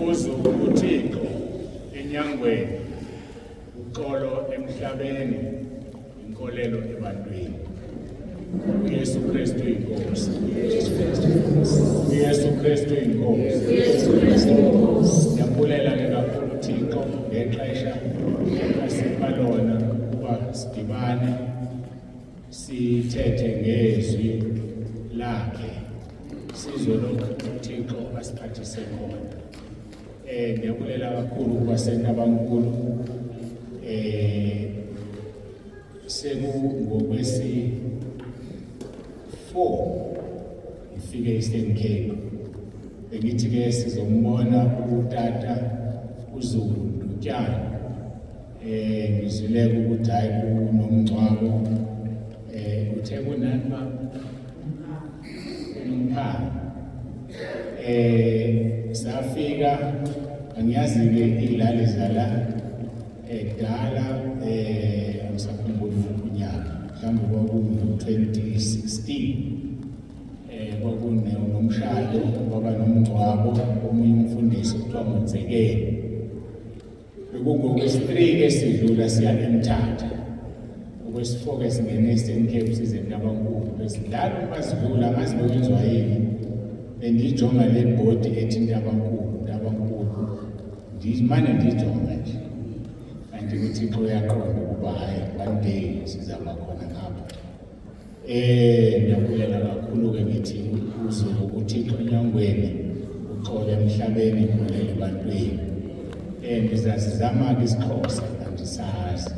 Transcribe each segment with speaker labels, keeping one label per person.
Speaker 1: Uzuko kuThixo enyangweni, uxolo emhlabeni, inkolelo ebantwini. UYesu Kristu inkosi. UYesu Kristu inkosi.
Speaker 2: UYesu Kristu inkosi.
Speaker 1: Siyabulela ke kakhulu Thixo ngexesha asipha lona ukuba sidibane sithethe ngezwi lakhe sizwe lokhu uThixo asiphathise khona. Ngiyabulela kakhulu ukuba seNtabankulu. Sekungokwesi 4 ngifike Eastern Cape. Bengithi ke sizombona utata uZulu Ndutyana. Ngizwile ukuthi hayi kunomngcwabo. Uthe kunani ba? Umphanga. Safika angiyazi ke ilali zala kudala, angisakhumbuli unyaka, mhlawumbe kwakungu-2016, kwakunomshado, kwaba nomngcwabo omunye umfundisi okuthiwa nguNzekeni. Bekungokwesi-3 ke sidlula siya eMthatha, okwesi-4 ke singene e-Eastern Cape size eNtabankulu. Besidlala uma sidlula, angazi bekwenziwa yini, bendiyijonga le bhodi ethi Ntabankulu, Ntabankulu, ndimane ndiyijonga nje, kanti uThixo uyaqonda ukuba hayi, one day sizaba khona ngapha. Ngiyabulela kakhulu ke ngithi uZulu uThixo enyangweni, uxolo emhlabeni, inkolelo ebantwini. Ngizazizama ke isiXhosa, andisazi.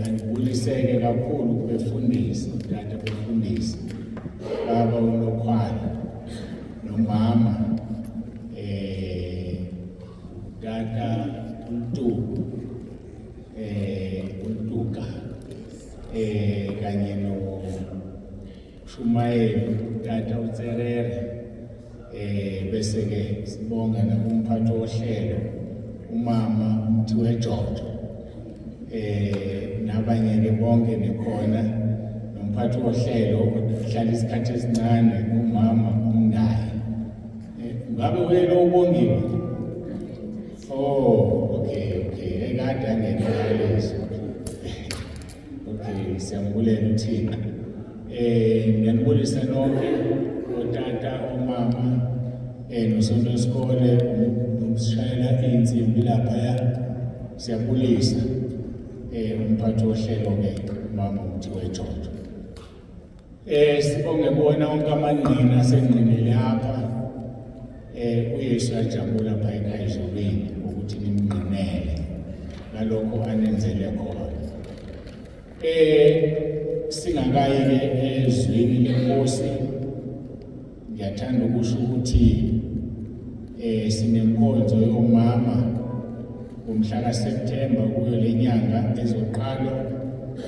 Speaker 1: Andibuliseke kakhulu kubefundisi, tata befundisi, baba uNokhwala nomama tata uNtuku, uNtuka, kanye no Shumayeli tata uTserere, bese ke sibonga nakumphathi wohlelo umama uMthiwe Jojo, nabanye ke bonke nikhona, nomphathi wohlelo ohlala isikhathi esincane umama uMndayi. Ngabe uye lo ubongiwe? Oh, okay, ekade angene ngaleso. Okay, siyambulela uThixo. Ngiyanibulisa nonke otata, omama, nosonto wesikole nosishayela insimbi laphaya. Siyabulisa umphathi wohlelo ke umama uMthiwe Jojo. Sibonge kuwona wonke amangqina asengqinile apha. UYesu ajabula lapha ekhaya ezulwini ukuthi nimngqinele ngalokho anenzele khona. Singakayi ke ezwini lenkosi, ngiyathanda ukusho ukuthi sinenkonzo yomama ngomhla kaSeptember kuyo lenyanga ezoqala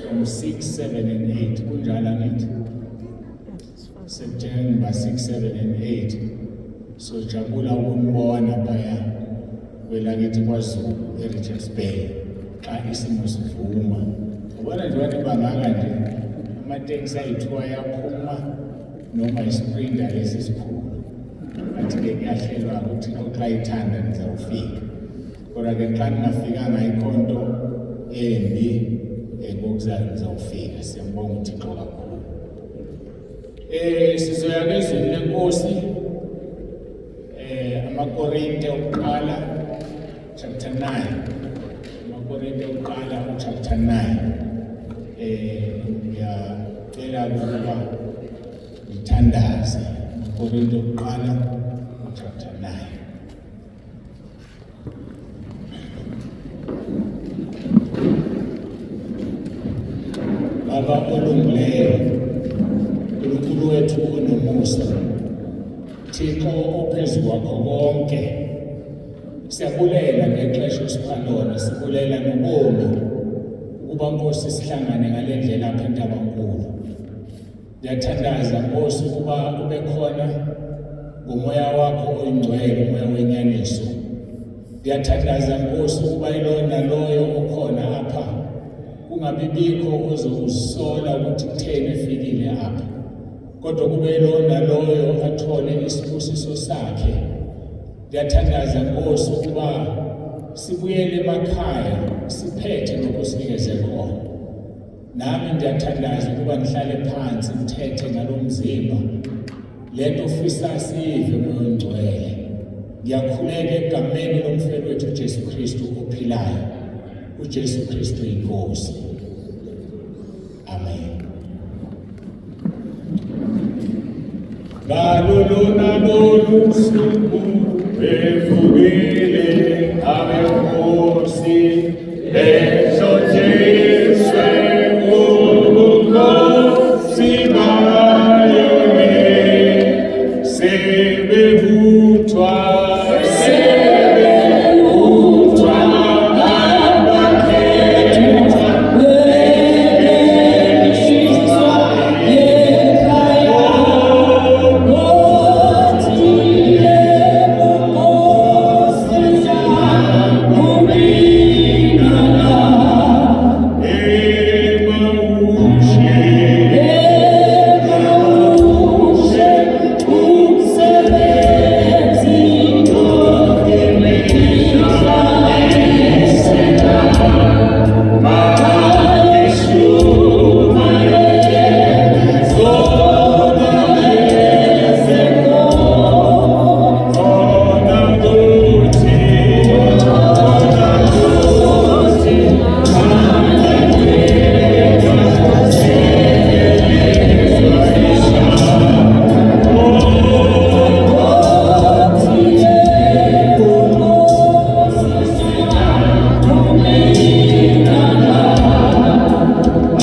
Speaker 1: from 6, 7 and 8. Kunjalo angithi? September 6, 7 and 8. Sojabula ukunibona phaya kwelakithi kwaZulu eRichards Bay xa isimo sivuma. Ubona nje abantu bangaka nje, amateksi ayi-2 ayaphuma noma iSprinter lesi sikhulu. Athi ke kuyahlelwa ukuthi xa ithanda nizawufika. Kodwa ke xa ningafikanga ayikho nto embi, ngokuzayo nizawufika. Siyambonga uThixo kakhulu. Sizoya kezwini lenkosi, amaKorinte okuqala chapter 9. AmaKorinte okuqala chapter 9. Ngiyacela ukuba ngithandaze. AmaKorinte okuqala chapter 9. Baba olungileyo, uNkulunkulu wethu onomusa, Thixo ophezu kwakho konke, siyabulela ngexesha osipha lona, sibulela nobomi ukuba Nkosi sihlangane ngale ndlela apha eNtabankulu. Ngiyathandaza Nkosi ukuba ube khona ngomoya wakho oyingcwele, umoya wenyaniso. Ngiyathandaza Nkosi ukuba yiloyo naloyo okhona apha kungabi bikho ozokusola ukuthi kutheni efikile apha, kodwa kube yiloyo naloyo athole isibusiso sakhe. Ngiyathandaza Nkosi ukuba sibuyele emakhaya siphethe lokho sinikeze khona. Nami ngiyathandaza ukuba ngihlale phansi ngithethe ngalo mzimba lento ofisa siyive Moya oNgcwele. Ngiyakhuleka egameni lomfeli wethu uJesu Kristu ophilayo. uJesu Kristu inkosi. Amen. Ngalo lona lolu suku bevukile abenkosi behlotshiswe ubukhosi bayo sebebuthwa sebebuthwa abakhethwa emawushe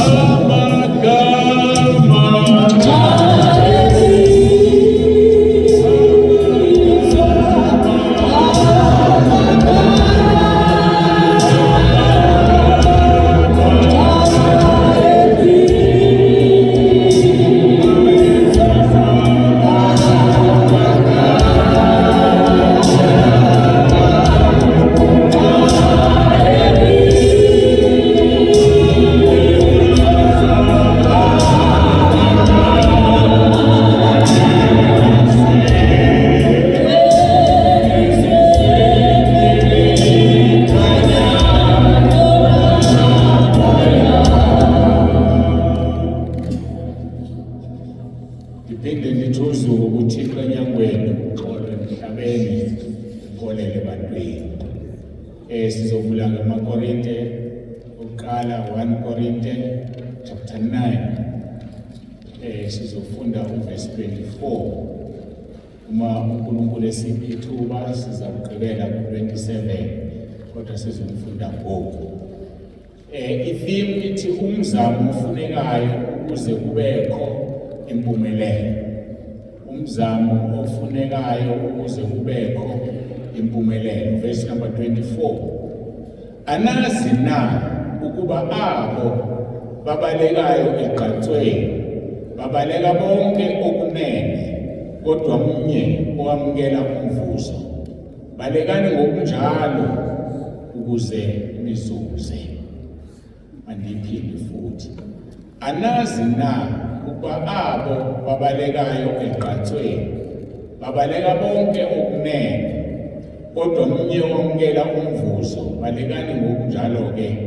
Speaker 1: Amagama Ngiphinde ngithi uzuko kuThixo enyangweni, uxolo emhlabeni, upholele ebantwini. Sizovula ngamaKorinte okuqala 1 Korinte chapter 9. Sizofunda uverse 24. Uma uNkulunkulu esipha ithuba sizakugqibela ku-27 kodwa sizomfunda ngoku. I-theme ithi umzamo ofunekayo ukuze kubekho impumelelo. Umzamo ofunekayo ukuze kubekho impumelelo. Verse number 24. Anazi na ukuba abo babalekayo egqatsweni babaleka bonke okunene kodwa mnye owamukela umvuzo. Balekani ngokunjalo ukuze nizuze. Andiphinde futhi. Anazi na ukuba abo babalekayo egqatsweni babaleka bonke okunene kodwa mnye owamukela umvuzo. Balekani ngokunjalo-ke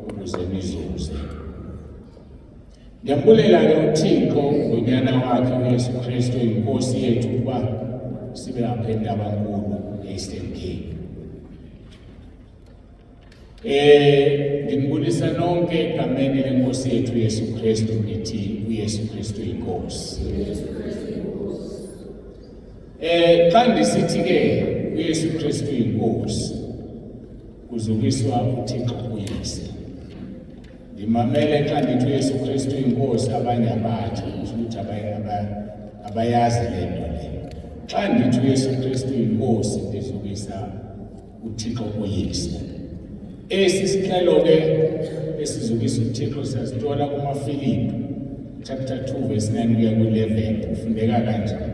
Speaker 1: ukuze nizuze. Ngiyambulela-ke uThixo ngonyana wakhe uYesu Kristu inkosi yethu ukuba sibe apha eNtabankulu e-Eastern Cape. Nginibulisa nonke egameni lenkosi yethu uYesu Kristu ngithi uYesu Kristu inkosi. Xa ndisithi ke uYesu Kristu inkosi kuzukiswa uThixo uYise. Ndimamele xa ndithi uYesu Kristu inkosi abanye abatsho kusho ukuthi abayazi le nto le. Xa ndithi uYesu Kristu inkosi ndizukisa uThixo uYise. Esi sicelo ke esizukisa uThixo siyasithola kumaFilipi chapter 2 verse 9 kuya ku-11 kufundeka kanjani.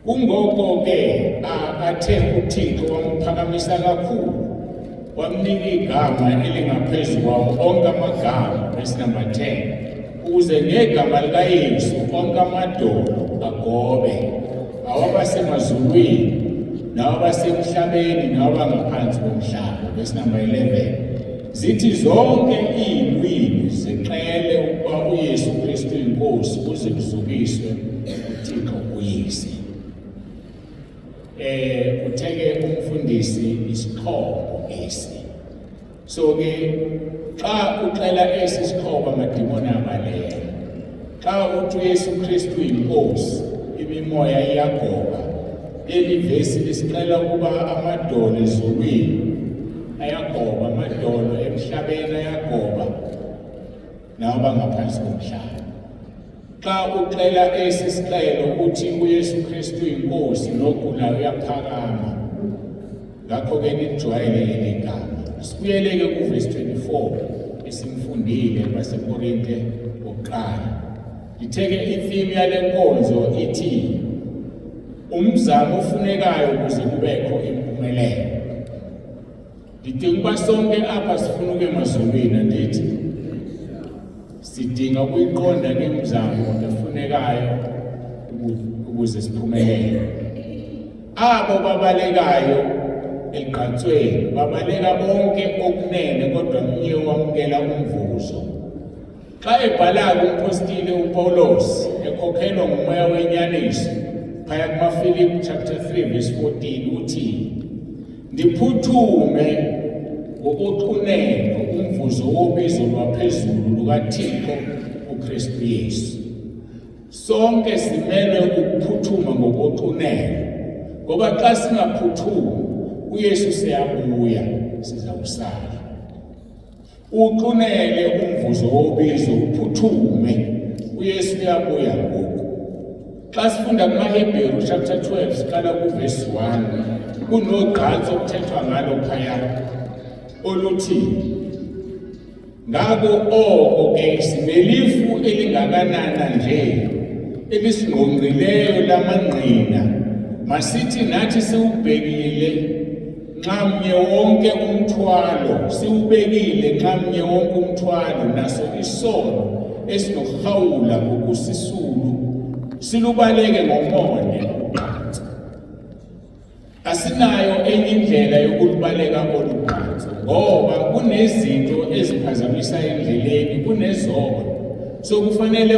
Speaker 1: Kungoko ke athe uThixo wamphakamisa kakhulu wamnika igama elingaphezu kwawo onke amagama, verse number 10, ukuze ngegama likaYesu onke amadolo agobe, awabasemazulwini nawabasemhlabeni nawabangaphansi komhlaba. Verse number 11. Zithi zonke iilwimi zixele ukuba uYesu Kristu inkosi kuze kuzukiswe uThixo uYise. Utheke umfundisi isixhobo esi. So ke xa uxela esi sixhobo amadimoni abaleka. Xa uthi uYesu Kristu inkosi imimoya iyagoba. Leli vesi lisixela ukuba amadolo ezulwini ayagoba, amadolo emhlabeni ayagoba, nawo bangaphansi komhlaba. Xa uxela esi sixelo uthi uYesu Kristu inkosi nogulayo uyaphakama. Ngakho-ke nijwayele leli gama. Sibuyeleke kuvesi 24 esimfundile baseKorinte wokuqala. Ngitheke itheme yale nkonzo ithi umzamo ofunekayo ukuze kubekho impumelelo. Ngidinga ukuba sonke apha sifuna ukuya emazulwini andithi? Sidinga ukuyiqonda ke imizamo efunekayo ukuze siphumelele. Abo babalekayo elugqatsweni babaleka bonke okunene kodwa mnye wamukela umvuzo. Xa ebhala-ke umpostile uPawulos ekhokhelwa ngumoya wenyaniso phaya kumaFilipi chapter 3 verse 14 uthi ndiphuthume ngokuxunelo umvuzo wobizo lwaphezulu lukaThixo uKristu Yesu. Sonke simelwe ukuphuthuma ngokuxunelo ngoba xa singaphuthumi uYesu seyabuya siza kusala. Uxunele umvuzo wobizo uphuthume uYesu uyabuya ngoku. Xa sifunda kumaHebheru chapter 12 siqala kuvesi 1 kunogqatso okuthethwa ngalo phaya oluthi ngako oko ke sinelifu elingakanana nje elisingqongqileyo lamangqina masithi nathi siwubhekile nxamnye wonke umthwalo siwubekile nxamnye wonke umthwalo naso isono esinokuhawula ngokusisulu silubaleke ngomonde ugqatso. Asinayo enye indlela yokulubaleka olu gqatso ngoba kunezinto eziphazamisa endleleni, kunezono. So kufanele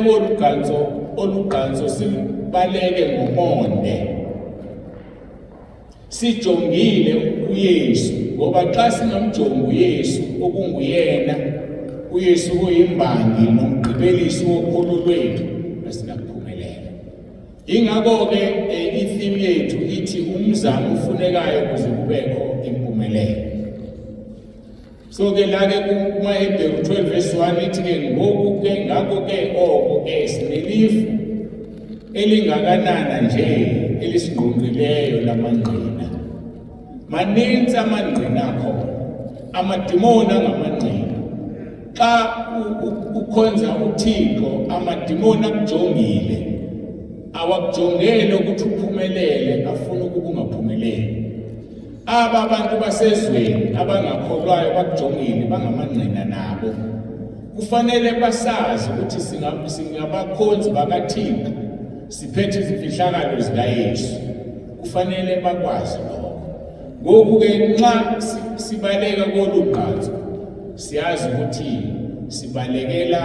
Speaker 1: olu gqatso silubaleke ngomonde sijongile uYesu ngoba xa singamjongi uYesu okunguyena uYesu uyimbangi nomgqibelisi wokholo lwethu asinakuphumelela. Ingakho-ke itheme yethu ithi umzamo ofunekayo ukuze kubekho impumelelo. So ke la ke kumaHebheru 12 verse 1 ithi ke ngoku ke ngakho ke oko ke sinelifu elingakanana nje elisingqongqileyo lamangqina. Maninzi amangqina akhona, amadimoni angamangqina. Xa ukhonza uThixo amadimoni akujongile, awakujongele ukuthi uphumelele, afuna ukuba ungaphumeleli. Aba bantu basezweni abangakholwayo bakujongile, bangamangqina nabo. Kufanele basazi ukuthi singabakhonzi bakaThixo, siphethe izimfihlakalo zikaYesu. Kufanele bakwazi lokho. Ngoku ke nxa sibaleka kolu gqatso siyazi ukuthi sibalekela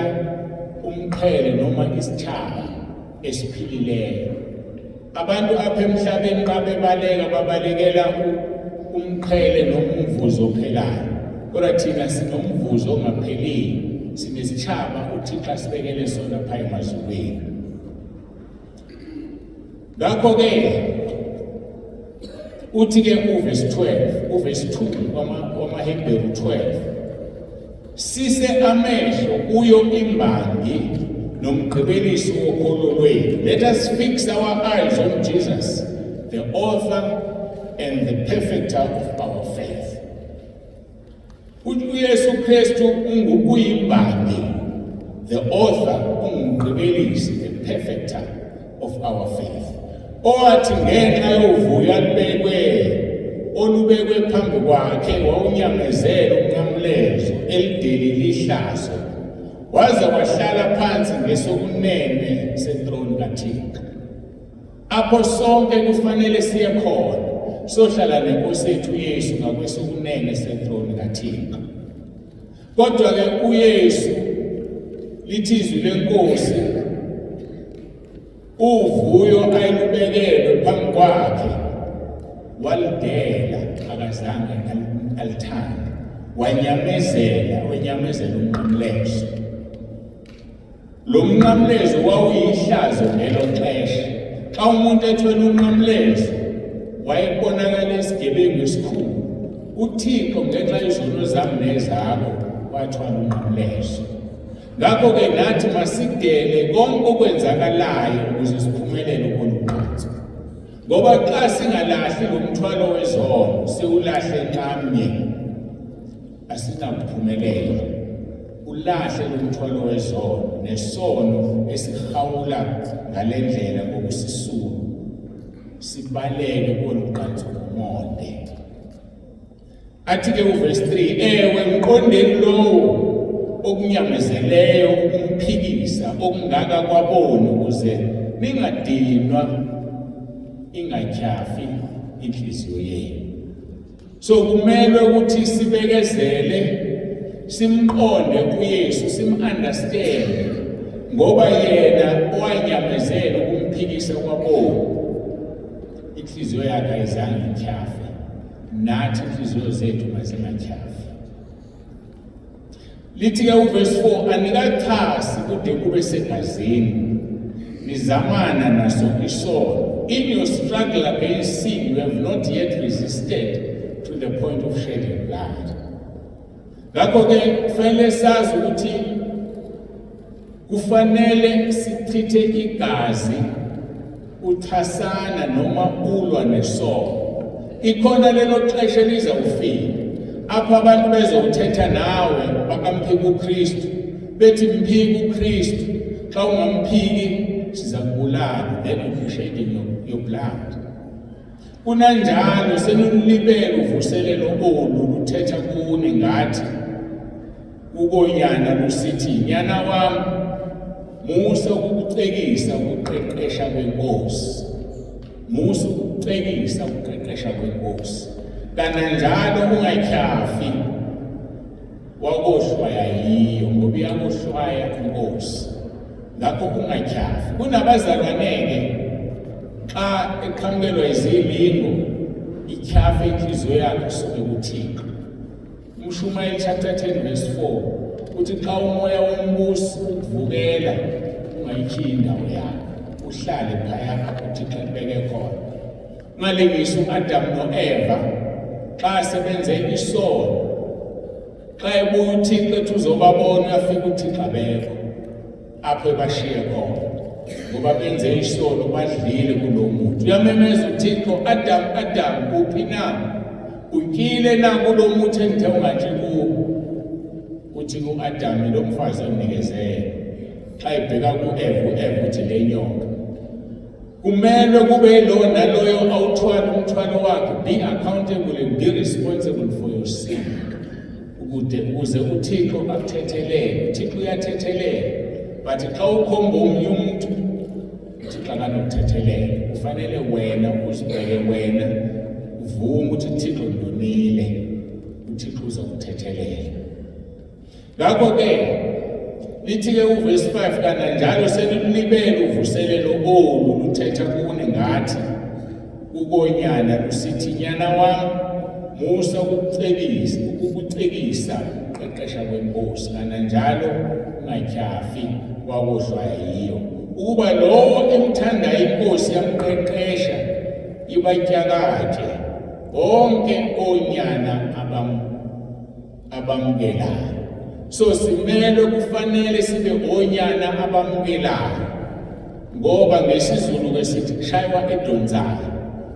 Speaker 1: umqhele noma isithaba esiphilileyo. Abantu apha emhlabeni xa bebaleka babalekela umqhele noma umvuzo ophelayo, kodwa thina sinomvuzo ongapheliyo, sinesitshaba uThixo asibekele sona phaa emazulwini. Ngakho-ke uthi ke uvesi 12, uvesi 2 wamaHebheru 12, sise amehlo kuyo imbangi nomgqibelisi wokholo lwethu. Let us fix our eyes on Jesus, the author and the perfecter of our faith. UYesu Kristu ungukuyimbangi, the author, ungumgqibelisi, the perfecter of our faith, owathi ngenxa yovuyo alubekwe olubekwe phambi kwakhe wawunyamezela umnqamlezo elidelile ihlazo, waze wahlala phansi ngesokunene sethrone kaThixo, apho sonke kufanele siye khona. Sohlala nenkosi yethu uYesu ngakwesokunene sethrone kaThixo. Kodwa ke uYesu lithi izwi lenkosi uvuyo ayilubekelwe phambi kwakhe walidela akazange alithande wanyamezela wanyamezela umnqamlezo. Lo mnqamlezo wawuyihlazo ngelo xesha. Xa umuntu ethwele umnqamlezo wayebonakala isigebengu esikhulu. UThixo ngenxa yezono zami nezakho wathwala umnqamlezo. Ngakho-ke nathi masidele konke okwenzakalayo ukuze siphumelele kolu qatha. Ngoba xa singalahli lo mthwalo wezono siwulahle nxamnye asinakuphumelela. Ulahle lo mthwalo wezono nesono esihawula ngale ndlela ngokusisulu sibaleke kolu gqatso ngomonde. Athi-ke uvesi 3, ewe mqondeni lowo okunyamezeleyo ukumphikisa okungaka kwaboni ukuze ningadinwa ingatyhafi inhliziyo yenu. So kumelwe ukuthi sibekezele simqonde uYesu simunderstand ngoba yena owanyamezela ukumphikisa kwaboni inhliziyo yakhe ayizange ityhafe nathi inhliziyo zethu mazingatyhafi. Lithi-ke uvesi 4 anikachasi kude kube segazini nizamana naso isono. In your struggle against sin you have not yet resisted to the point of shedding blood. Ngakho-ke kufanele sazi ukuthi kufanele sichithe igazi uthasana noma ulwa nesono. Ikhona lelo xesha elizawufika apho abantu bezowuthetha nawe bakamphika uKristu bethi mphika uKristu xa ungamphiki siza kubulala then you'll be shedding your blood. Kunanjalo senulibele uvuselelo olu luthetha kuni ngathi kukonyana lusithi nyana wam musa ukukucekisa ukuqeqesha kwenkosi musa ukucekisa ukuqeqesha kwenkosi kananjalo ungatyhafi wakohlwaya yiyo ngoba iyakohlwaya inkosi ngakho ungatyhafi kunabazalwane-ke xa eqhamukelwa izilingo ityhafe inhliziyo yakhe isuke kuThixo. UMshumayeli chapter 10 verse 4 uthi xa umoya wombusi ukuvukela ungayikhiyi indawo yakho uhlale phaya apho uThixo ekubeke khona. Ungalingisi u-Adamu no-Eva xa sebenze isono. Xa ebuya uThixo ethi uzobabona uyafika uThixo abekho apho ebashiye khona ngoba benze isono badlile kulo muntu. Uyamemeza uThixo, Adam, Adam, kuphi na? Utyile na kulo muthi engithe ungatshi kuwo? Uthi ku-Adam lo mfazi omnikezele. Xa ebheka ku-Eva, u-Eva uthi le nyoka. Kumelwe kube lo naloyo awuthwala umthwalo wakhe. Be accountable and be responsible for your sin. Ukude ukuze uThixo akuthethelele. uThixo uyathethelela. But xa ukhomba omnye umuntu uThixo akanokuthethelela. Kufanele wena uzibheke wena uvume ukuthi uThixo ndonile. uThixo uzokuthethelela. Ngakho-ke lithi-ke uvesi 5 kananjalo senilulibele uvuselelo olu luthetha kuni ngathi kukonyana lusithi nyana wam musa ukukucekisa ukukucekisa ukuqeqesha kwenkosi kananjalo ungatyhafi wakohlwaya yiyo ukuba lowo emthandayo inkosi yamqeqesha ibatyakatye bonke onyana abam abamukelayo. So simelwe kufanele sibe onyana abamukelayo ngoba ngesiZulu ke sithi kushaywa edonsayo.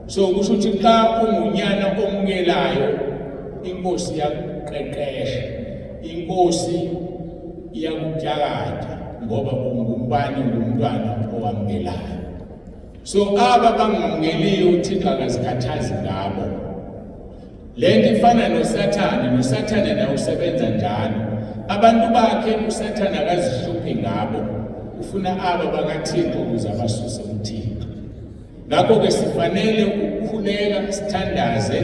Speaker 1: So kusho ukuthi xa ungunyana omukelayo inkosi iyakuqeqesha, inkosi iyakutyakatya ngoba ungumbani ungumntwana owamukelayo. So aba bangamukeliyo uThixo akazikhathazi ngabo. Le nto ifana noSathane, noSathane naye usebenza njalo. Abantu bakhe uSathane akazihluphi ngabo, ufuna aba bakaThixo ukuze abasuse kuThixo. Ngakho-ke sifanele ukukhuleka sithandaze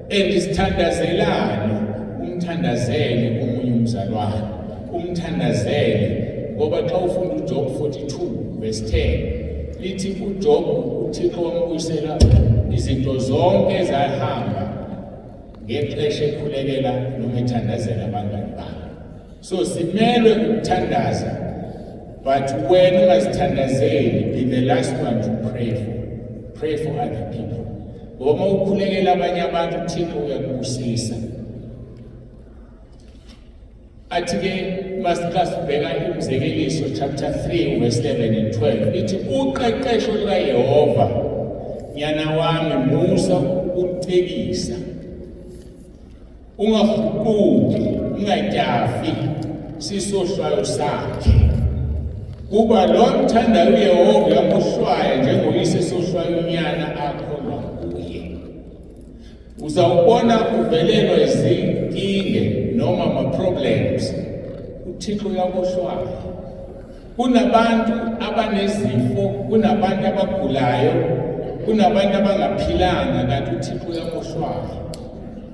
Speaker 1: and sithandazelane, umthandazele omunye umzalwane, umthandazele ngoba xa ufunda uJob 42 verse 10 lithi uJob uThixo wambuyisela izinto zonke ezahamba ngexesha ekhulekela noma ethandazela abangani bakhe. So simelwe ukuthandaza, but wena ungazithandazeli, be the last one to pray for. Pray for other people. Ngoba uma ukhulekela abanye abantu uThixo uyakubusisa. Athi ke masixa sibheka imizekeliso chapter 3 verse 11 and 12 ithi uqeqesho lukaYehova nyana wami musa ukucekisa Ungaguquki, ungatyafi sisohlwayo sakhe. Kuba lo mthandayo uYehova uyamohlwaya njengoyise sohlwaya unyana akholwa nguye. Uzawubona uvelelwa izinkinge noma ama-problems, uThixo uyakohlwaya. Kunabantu abanezifo, kunabantu abagulayo, kunabantu abangaphilanga kanti uThixo uyamohlwaya.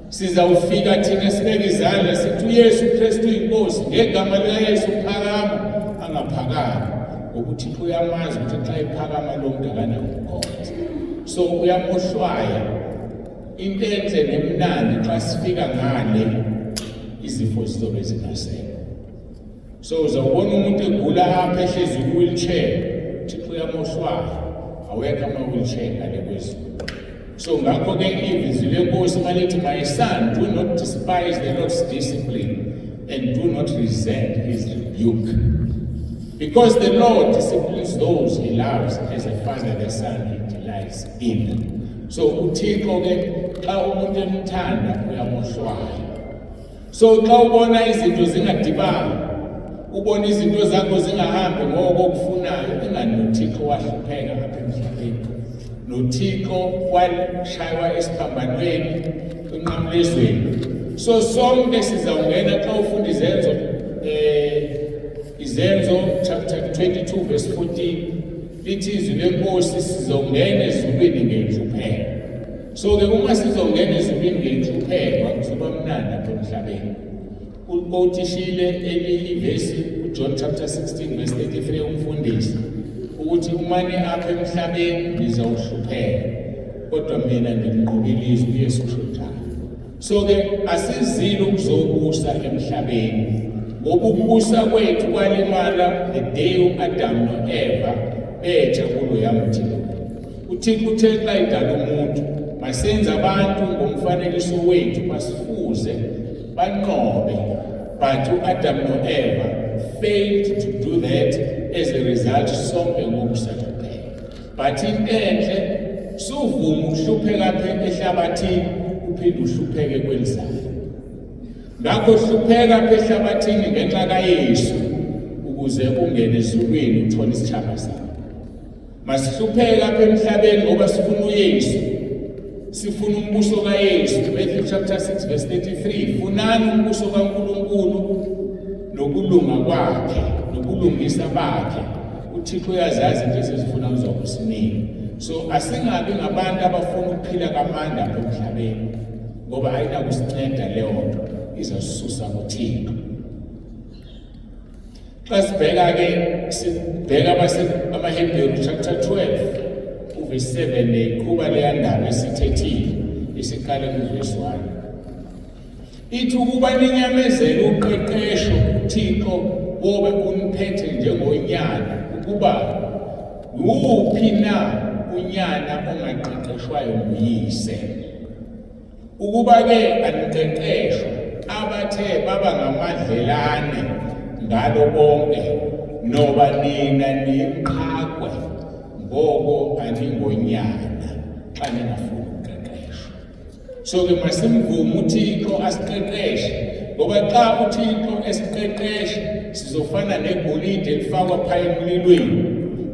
Speaker 1: Sizawufika thina sibeke izandla sithi uYesu Kristu inkosi, ngegama likaYesu phakama, angaphakami ngoba uThixo uyamazi ukuthi xa ephakama lo muntu akanakukhonza. So uyamohlwaya. Into enhle nemnandi xa sifika ngale izifo zizobe zingasekho. So uzawubona umuntu egula apha ehlezi ku-wheelchair, Thixo uyamohlwaya, awekho ama-wheelchair ngale kwezulu. So ngakho-ke izwi lenkosi malithi, my son, do not despise the Lord's discipline and do not resent his rebuke. Because the Lord disciplines those he loves as a father the son he delights in. So uThixo ke xa umuntu emthanda uyamohlwaya. So xa ubona izinto zingadibani, ubona izinto zakho zingahambi ngoko okufunayo, ingani noThixo wahlupheka apha emhlabeni. NoThixo washaywa esiphambanweni enqamlezweni. So sonke sizawungena xa ufunda izenzo Izenzo chapter 22 verse 14 lithi izwi lenkosi sizongena ezulwini ngenhlupheko. So ke uma sizongena ezulwini ngenhlupheko kuzoba mnandi apha emhlabeni. Ulikotishile elinye ivesi uJohn chapter 16 verse 33 umfundisi ukuthi umane apha emhlabeni nizawuhlupheka kodwa mina ngimnqobile izwi uYesu usho njalo. So ke asizile ukuzobusa emhlabeni ngoba ukubusa kwethu kwalimala the day uAdam noEva beja kuloya mthi lo. UThixo uthe xa edala umuntu masenze abantu ngomfanekiso wethu basifuze banqobe, but uAdam noEva failed to do that. As a result sonke ngoku sahlupheka. But into enhle suvuma ukuhlupheka apha ehlabathini uphinde uhlupheke kwelizayo. Ngakho hlupheka apha ehlabathini ngenxa kaYesu ukuze ungene ezulwini uthole isithaba sakho. Masihlupheke apha emhlabeni ngoba sifuna uYesu. Sifuna umbuso kaYesu. Matthew chapter 6 verse 33. Funani umbuso kaNkulunkulu nokulunga kwakhe nobulungisa bakhe. UThixo uyazazi into esizifuna uzokusinika. So asingabi ngabantu abafuna ukuphila kamandi apha emhlabeni ngoba ayinakusinceda leyo nto, izosisusa kuThixo. Xa sibheka-ke sibheka amaHebheru chapter 12 uvesi 7 neyiqhuba leya ndaba esithethile isiqale kuvesi 1 ithi ukuba ninyamezele uqeqesho uThixo wobe uniphethe njengonyana, ukuba wuphi na unyana ongaqeqeshwayo nguyise? Ukuba-ke aniqeqeshwa, abathe baba ngamadlelane ngalo bonke, noba nina niyimqhagwe, ngoko aningonyana xa ningafuni ukuqeqeshwa. So ke masimvume uThixo asiqeqeshe, ngoba xa uThixo esiqeqesha sizofana negolide elifakwa phaya emlilweni.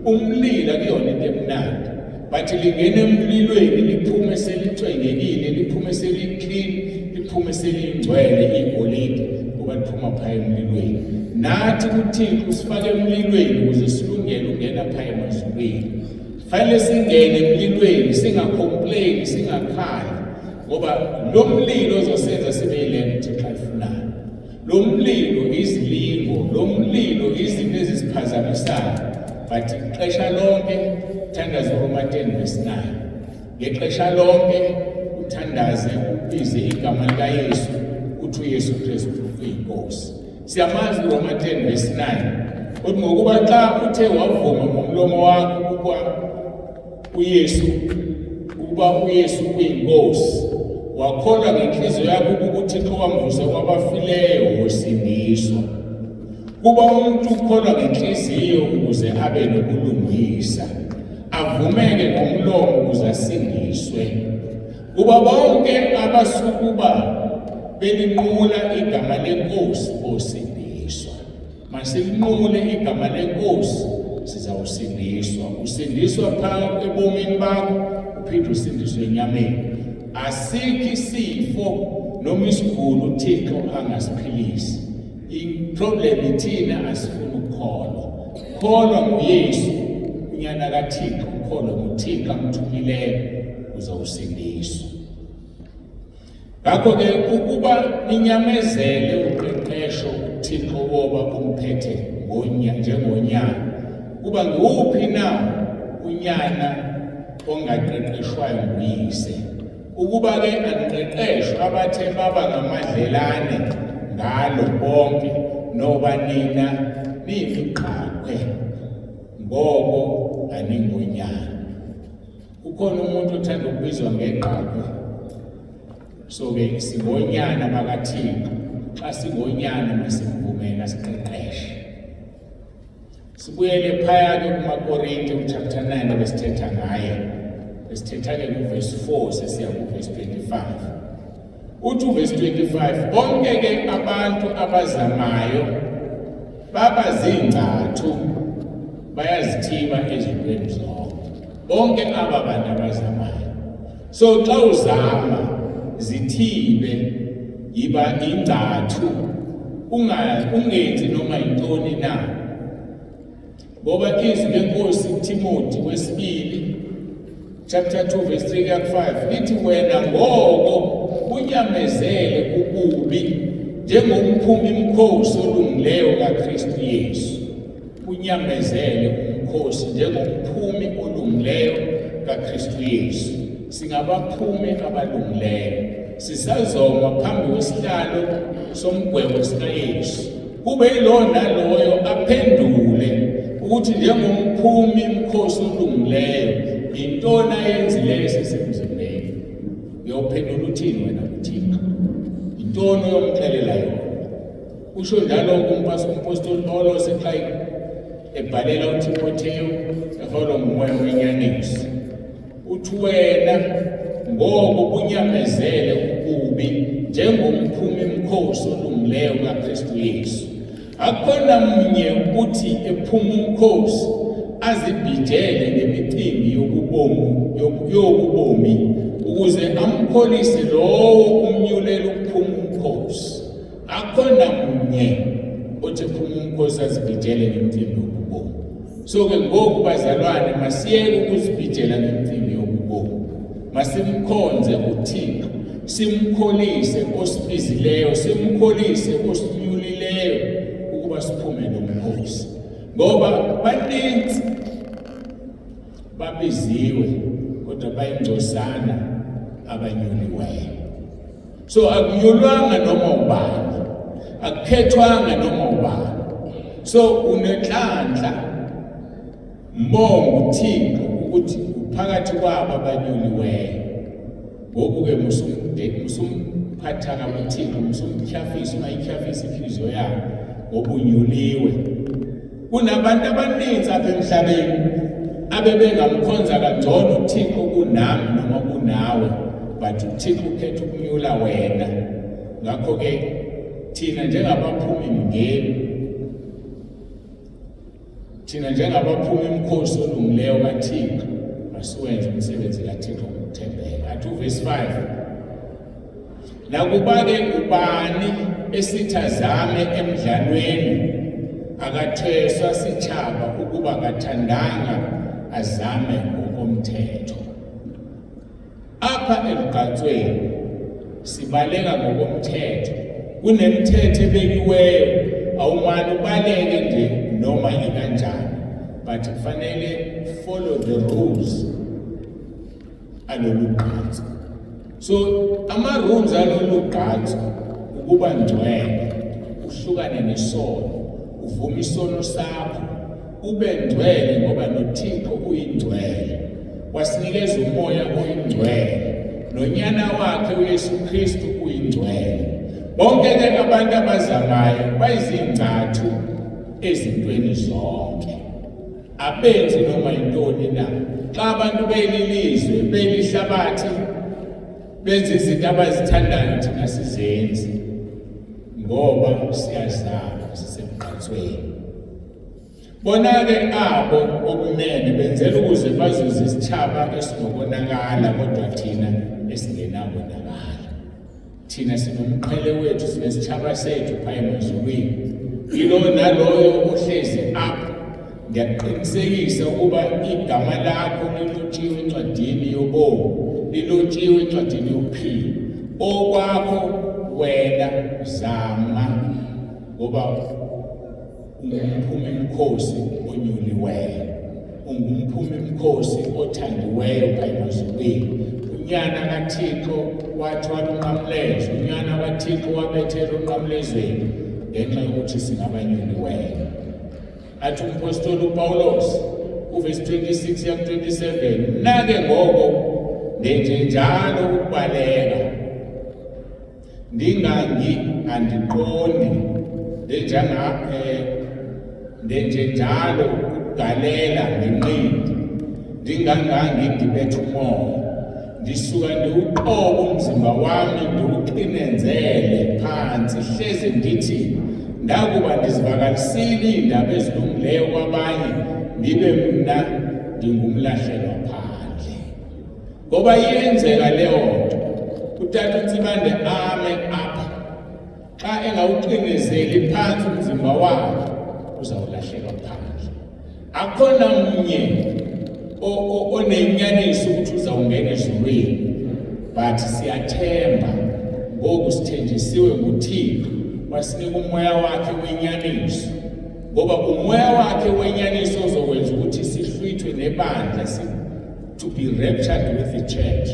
Speaker 1: Umlilo akuyona into emnandi, but lingena emlilweni liphume selicwengekile, liphume seli-clean, liphume selingcwele igolide, ngoba liphuma phaya emlilweni. Nathi uThixo usifake emlilweni ukuze silungele ukungena phaya emazulwini. Fanele singene emlilweni, singacomplain, singakhali, ngoba lo mlilo ozosenza sibe yile nto uThixo ayifunayo. Lo mlilo izilingo, lo mlilo izinto ezisiphazamisayo. But ixesha lonke thandaza uRoma 10 verse 9. Ngexesha lonke uthandaze ubize igama likaYesu, uthi uYesu Kristu uyiNkosi. Siyamazi uRoma 10 verse 9. Uthi ngokuba xa uthe wavuma ngomlomo wakho ukuba uYesu ukuba uYesu uyinkosi, wakholwa ngenhliziyo yakho ukuba uThixo wamvusa kwabafileyo, wosindiswa. Kuba umuntu ukholwa ngenhliziyo ukuze abe nobulungisa, avumeke ngomlomo ukuze asindiswe. Kuba bonke abasukuba belinqula igama leNkosi bosindiswa. Masilinqule igama leNkosi, sizawusindiswa. Usindiswa phakathi ebomini bakho, uphinde usindiswe enyameni. Asikho isifo noma isigulo uThixo angasiphilisi. I-problem ithina asifuni ukukholwa. Kholwa nguYesu, unyana kaThixo, ukholwe nguThixo amthumileyo, uzawusindiswa. Ngakho-ke ukuba ninyamezele uqeqesho uThixo woba umphethe ngonya njengonyana, kuba nguwuphi na unyana ongaqeqeshwayo nguyise? Ukuba-ke aniqeqeshwa abathe baba ngamadlelane ngalo bonke, noba nina niyimiqhaqwe, ngoko aningonyana. Kukhona umuntu othanda ukubizwa ngegqakwe. So-ke singonyana bakaThixo, xa singonyana masimvumele asiqeqeshe. Sibuyele phaya-ke kumaKorinte uchapter 9 ebesithetha ngaye, besithetha-ke kuvesi 4 sesiya kuvesi 25. Uthi uvesi 25, bonke-ke abantu abazamayo baba zingcathu, bayazithiba ezintweni zonke. Bonke aba bantu abazamayo. So xa uzama zithibe, yiba ingcathu, ungenzi noma yintoni na. Ngoba izwi lenkosi Timothy wesibili chapter 2 verse 3 kuya 5 lithi wena ngoko unyamezele ububi njengomphumi mkhosi olungileyo kaKristu Yesu. Unyamezele umkhosi njengomphumi olungileyo kaKristu Yesu. Singabaphumi abalungileyo, sisazoma phambi kwesihlalo somgwebo sikaYesu, kube yilowo naloyo aphendule ukuthi njengomphumi mkhosi olungileyo yintoni ayenzileyo esesemzimbeni. Uyophendula uthini wena kuThixo? Yintoni oyomxelela yona? Usho njalo umpostoli Paulos xa ebhalela uTimotheyu eholwa ngumoya wenyaniso. Uthi wena ngoko unyamezele ububi njengomphumi mkhosi olungileyo kaKristu Yesu. Akukhona mnye ukuthi ephuma umkhosi azibhijele ngemicimbi yokubomi yokubomi ukuze amkholise lowo umnyulela ukuphuma umkhosi. Akukho namnye othi phuma umkhosi azibhijele ngemicimbi yobubomi. So ke ngoku bazalwane, masiyeke ukuzibhijela ngemicimbi yobubomi, masimkhonze uThixo, simkholise osibizileyo, simkholise osinyulileyo ukuba siphume lo mkhosi, ngoba baninzi babiziwe kodwa bayingcosana abanyuliweyo. So akunyulwanga noma ubani, akukhethwanga noma ubani. So unenhlanhla, mbonga uThixo ukuthi uphakathi kwabo abanyuliweyo. Ngoku-ke musumphatha kabi uThixo, musumtyhafisa, ungayityhafisi inhliziyo yakho ngoba unyuliwe. Kunabantu abaninzi apha emhlabeni abebengamkhonza kangcono uThixo kunami noma kunawe, but uThixo ukhetha ukunyula wena. Ngakho-ke thina njengabaphumi mngeni, thina njengabaphuma imkhosi olungileyo kaThixo, masiwenze umsebenzi kaThixo ngokuthembeka. Athi uvesi 5, Nakuba-ke ubani esithi azame emdlalweni, akathweswa sitshaba ukuba kathandanga azame. ngokomthetho. Apha elugqatsweni sibaleka ngokomthetho, kunemithetho ebekiweyo, awumane ubaleke nje noma ikanjani, but kufanele follow the rules alolu gqatso. So ama-rules alolu gqatso ukuba ngcwele, uhlukane nesono, uvume isono sakho, ube ngcwele ngoba noThixo uyingcwele. Wasinikeza umoya oyingcwele, nonyana wakhe uYesu Kristu uyingcwele. Bonke ke abantu abazamayo bayizingcathu ezintweni zonke, abenzi noma yintoni na. Xa abantu belilizwe belihlabathi benza izinto abazithandayo, thina sizenzi ngoba siyazama, sisemgqatsweni. Bona-ke abo okumele benzela ukuze bazuze isitshaba esinokonakala, kodwa thina esingenakonakala. Thina sinomqhele wethu, sinesitshaba sethu phaya emazulwini. Yilowo naloyo ohlezi apha, ngiyakuqinisekisa ukuba igama lakho lilotshiwe encwadini yobomi, lilotshiwe encwadini yokuphila. Okwakho wena zama, ngoba ungumphumi mkhosi onyuliweyo, ungumphumi mkhosi othandiweyo phaya emazulwini. Unyana kaThixo wathwala unqamlezo, unyana kaThixo wabethela unqamlezweni ngenxa yokuthi singabanyuliweyo. Athi umpostoli uPawulos kuvesi 26 ya 27, nake ngoko ndenjenjalo ukubaleka, ndingangi andiqondi, ndenjanga ndenjenjalo ukugalela ngenqindi, ndingangangi ndibetha umoya, ndisuka ndiwuqobe umzimba wami ndiwuxinenzele phansi, hleze ndithi ndakuba ndizivakalisile iindaba ezilungileyo kwabanye, ndibe mna ndingumlahlelwa phandle. Ngoba iyenzeka leyo nto, utata uNtsibande ame apha, xa engawuxinezeli phansi umzimba wakhe uzawulahlelwa phandle. Akhona mnye onenyaniso ukuthi uzawungena ezulwini, but siyathemba ngoku sithenjisiwe nguThixo, wasinika umoya wakhe wenyaniso, ngoba umoya wakhe wenyaniso uzokwenza ukuthi sihlwithwe nebandla, to be raptured with the church.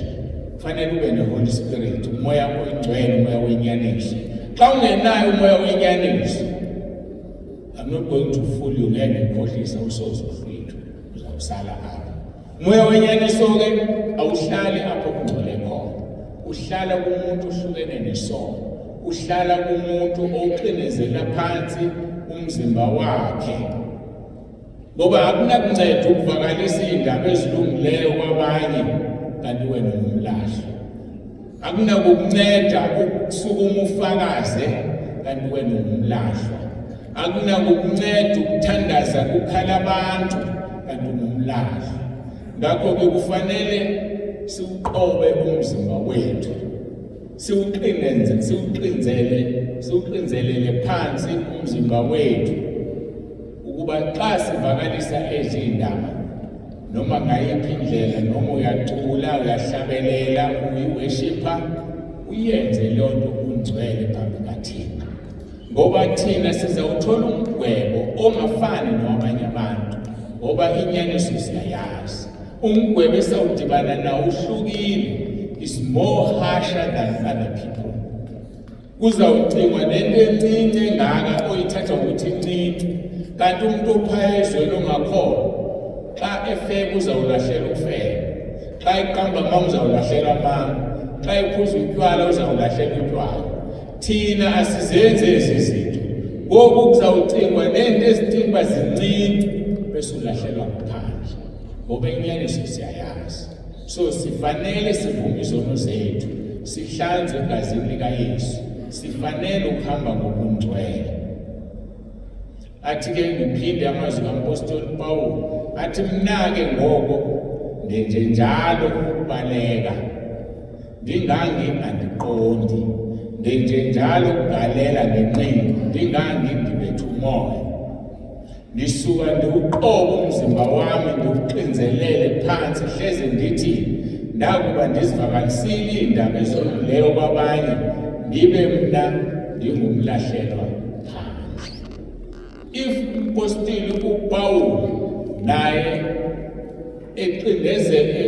Speaker 1: Kufanele ube ne-Holy Spirit, umoya oyingcwele, umoya wenyaniso. Xa ungenayo umoya wenyaniso, I'm not going to fool you, ngeke ngikhohlise, usoze uhlwithwe, uzawusala apha. Umoya wenyaniso-ke awuhlali apho kungcole khona, uhlala kumuntu ohlukene nesono, uhlala kumuntu owuxinezela phansi umzimba wakhe, ngoba akunakunceda ukuvakalisa iy'ndaba ezilungileyo kwabanye kanti wena ungumlahlo. Akunakukunceda ukusukuma ufakaze kanti wena ungumlahlwa. Akunakukunceda ukuthandaza kukhala abantu kanti ungumlahlwa. Ngakho-ke kufanele siwuqobe umzimba wethu, siwuqinenze, siwuqinzele, siwuqinzelele phansi umzimba wethu, ukuba xa sivakalisa ezindaba noma ngayiphi indlela, noma uyacula, uyahlabelela, uyi-worshipper, uyenze leyo nto ungcwele phambi kaThixo, ngoba thina sizawuthola umgwebo ongafani nowabanye abantu, ngoba inyaniso siyayazi. Umgwebo esawudibana nawo uhlukile, is more harsher than other people. Kuzawucingwa nento encinci engaka oyithatha ngokuthi incinci, kanti umuntu ophaya ezweni ongakholwa xa efeba uzawulahlela ukufeba, xa eqamba amanga uzawulahlela amanga, xa ephuza utywala uzawulahlela utywala. Thina asizenzi ezi zinto. Ngoku kuzawucingwa nento ezicinga uba zincinci bese ulahlelwa ngaphandle, ngoba inyaniso siyayazi. So sifanele sivume izono zethu, sihlanzwe egazini likaYesu, sifanele ukuhamba ngokungcwele. Athi-ke ngiphinde amazwi kampostoli Pawulu, athi mna-ke ngoko ndenjenjalo ukubaleka, ndingangi andiqondi, ndenjenjalo ukugalela ngenqindi, ndingangi ndibetha umoya. Ngisuka ndiwuqobe umzimba wami ndiwuxinzelele phansi hleze ndithi ndakuba ndizivakalisile iindaba ezolungileyo kwabanye ndibe mna ndingumlahlelwa phandle. If umpostile uPawulu naye exindezele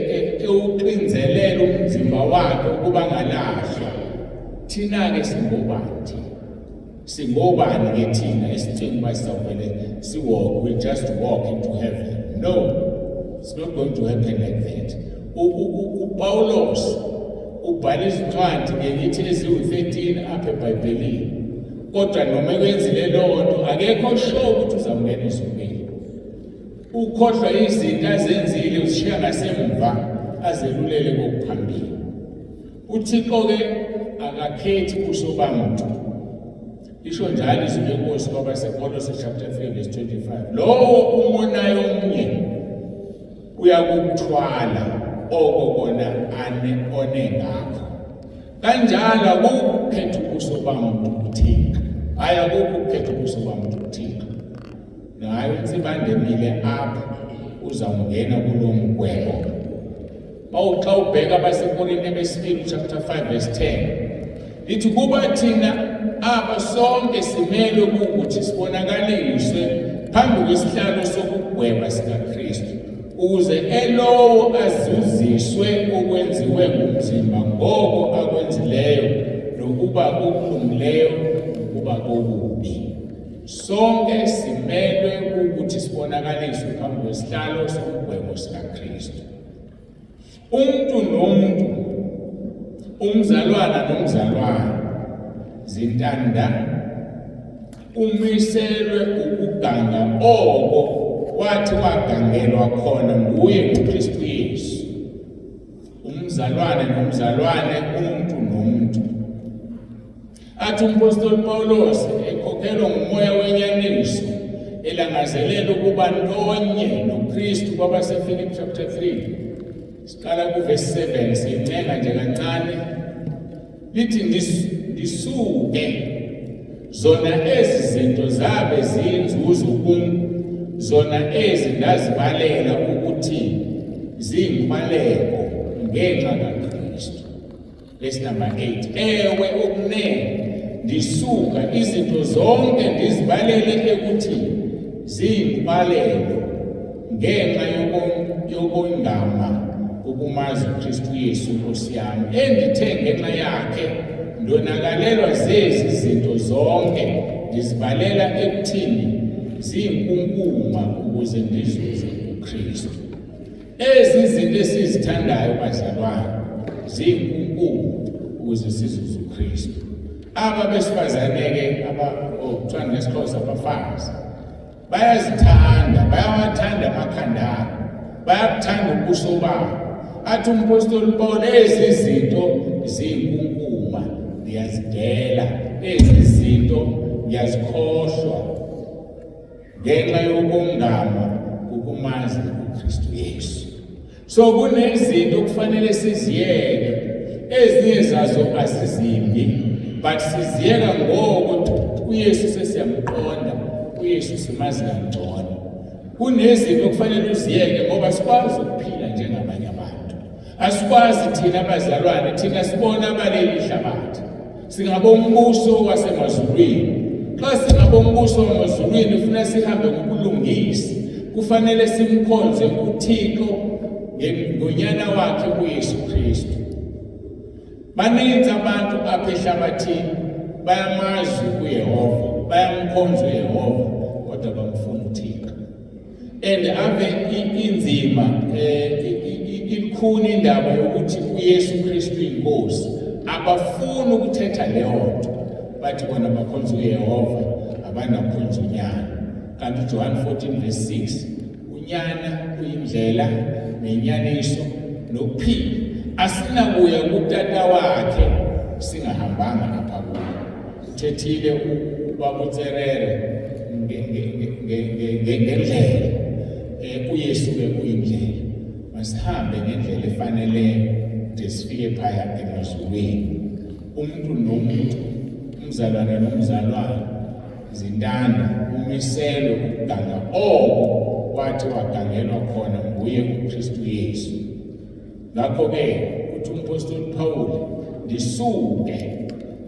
Speaker 1: ewuxinzelela umzimba wakhe ukuba ngalahlwa, thina-ke singobani thina? Singobani ke thina esicinga uba sizawuvele si-walk, we'll just walk into heaven? No, it's not going to happen like that. UPawulos ubhala izincwadi ngengithi eziwu-13 apha eBhayibhelini, kodwa noma ekwenzile loo nto akekho sure ukuthi uzamngena ezulwini. Ukhohlwa izinto azenzile, uzishiya ngasemva azelulele kokuphambili. UThixo-ke akakhethi buso bamntu. Lisho njalo izwi lenkosi kwabaseKolose chapter 3 verse 25. Lowo umonayo omnye uyakukuthwala oko kona ane one ngakho. Kanjalo akukho ukukhetha ubuso bamntu kuThixo. Hayi, akukho ukukhetha ubuso bamntu kuThixo. Naye uNtsibandemile apha uzawungena kulo mgwebo. Xa ubheka abaseKorinte besibili chapter 5 verse 10 lithi kuba thina aba sonke simelwe ukuthi sibonakaliswe phambi kwesihlalo sokugweba sikaKristu ukuze elowo azuziswe okwenziwe ngumzimba ngoko akwenzileyo nokuba kokulungileyo nokuba kokubi. Sonke simelwe ukuthi sibonakaliswe phambi kwesihlalo sokugwebo sikaKristu. Umuntu nomuntu, umzalwana nomzalwana, zintanda umiselwe ukuganga oko wathi wagangelwa khona nguye nguKristu Yesu. Umzalwane nomzalwane, umuntu nomuntu. Athi umpostoli Paulos ekhokhelwa ngumoya wenyaniso elangazelela ukuba ntonye noKristu kwabaseFilipi chapter 3 siqala kuvesi 7 siyincenga nje kancane lithi ndisuke zona ezi zinto zabe ziyinzuzo kum zona ezi ndazibalela ukuthi ziyinkubaleko ngenxa kaKristu. Verse number 8. Ewe okunene ndisuka izinto zonke ndizibalele ekuthi ziyimbalelo ngenxa yokongama ukumazi uKristu Yesu Nkosi yami endithe ngenxa yakhe ndonakalelwa zezi zinto zonke ndizibalela ekuthini ziyinkunkuma ukuze ndizuze uKristu. Ezi zinto esizithandayo bazalwane ziyinkunkuma ukuze sizuze uKristu. Aba besifazane-ke aba okuthiwa ngesiXhosa abafazi bayazithanda, bayawathanda amakhanda abo, bayabuthanda ubuso babo. Athi umpostoli uPawulu, ezi zinto ziyinkunkuma ndiyazidela, ezi zinto ngiyazikhohlwa ngenxa yokongama ukumazi uKristu Yesu. So kunezinto okufanele siziyeke, ezinye zazo asizimbi, but siziyeka ngoko uYesu sesiyamqonda, uYesu simazi kangcono. Kunezinto okufanele uziyeke ngoba sikwazi ukuphila njengabanye abantu. Asikwazi thina abazalwane, thina sibona abaleli hlabathi. Singabombuso wasemazulwini. Xa singabombuso wamazulwini kufanele sihambe ngobulungisa. Kufanele simkhonze uThixo ngonyana wakhe uYesu Kristu. Baninzi abantu apha ehlabathini bayamazi uYehova, bayamkhonza uYehova, kodwa bamfuna uThixo. And ave inzima ilikhuni indaba yokuthi uYesu Kristu inkosi. Abafuni ukuthetha leyo nto, bathi bona bakhonza uYehova, abanakhonza unyana. Kanti uJohn 14 verse 6, unyana uyindlela nenyaniso nokuphila, asinakuya kutata wakhe singahambanga apha kuye. Uthethile ubaba uTserere ngendlela, uYesu ke uyindlela. Masihambe ngendlela efaneleyo de sifike phaya emazulwini. Umuntu nomuntu, umzalwane nomzalwane. zintanda umiselwe ukuganga oko wathi wagangelwa khona nguye uKristu Yesu. Ngakho-ke uthi umpostoli Pawulu, ndisuke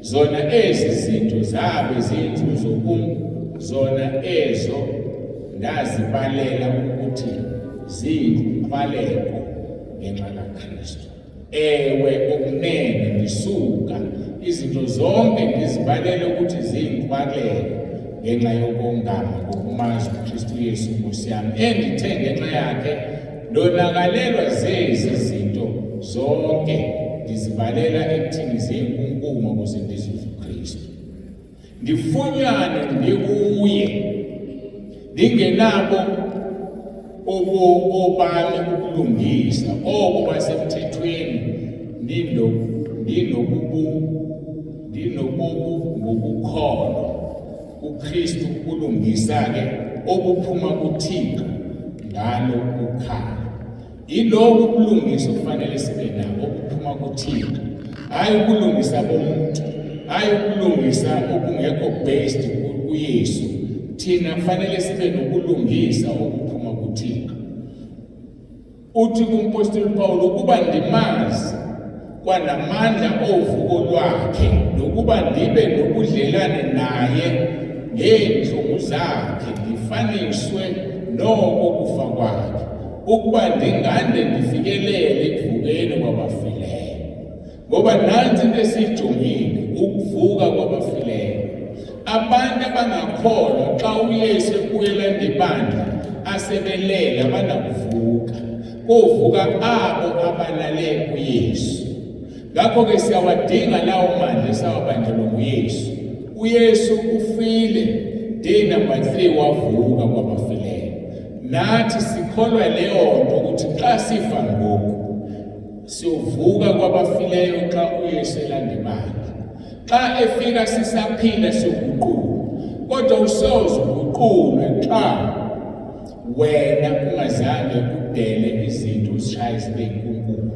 Speaker 1: zona ezi zinto zabe ziyinzuzo kum, zona ezo ndazibalela ukuthi ziyinkuqaleko ngenxa kaKristu. Ewe, okunene ndisuka izinto zonke ndizibalele ukuthi ziyinkwalelo ngenxa yokongama ngokumazi uKristu Yesu Nkosi yami, endithe ngenxa yakhe ndonakalelwa zezi zinto zonke, ndizibalela ekuthini ziyinkunkuma ukuze ndizuze uKristu. Ndifunyane ndikuye ndingenabo obami ukulungisa obo basemthethweni, ndinobubu ngokukholwa kuKristu, ubulungisa-ke obuphuma kuThixo ngalo ukhala. Yilobu ubulungisa okufanele sibe nabo obuphuma kuThixo, hhayi ubulungisa bomuntu, hhayi ubulungisa obungekho based kuYesu. Thina kufanele sibe nobulungisa obuphuma kuThixo. Uthi kumpostoli Pawulu, ukuba ndimazi kwanamandla ovuko lwakhe nokuba ndibe nobudlelane naye ngeentlungu zakhe, ndifaniswe noko kufa kwakhe, ukuba ndingande ndifikelele ekuvukeni kwabafileyo. Ngoba nansi into esiyijongile, ukuvuka kwabafileyo. Abantu abangakholwa xa uYesu ebuyela nebandla asebelele abanakuvuka, kovuka abo abalale kuYesu. Ngakho-ke siyawadinga lawo mandla esawabanjelwa nguYesu. UYesu ufile, day number 3 wavuka kwabafileyo. Nathi sikholwa leyo nto ukuthi xa sifa ngoku siyovuka kwabafileyo xa uYesu elanda ibandla. Xa efika sisaphila siyoguqulwa, kodwa usoze uguqulwe xa wena ungazange udele izinto uzishaye zibe inkunkuma.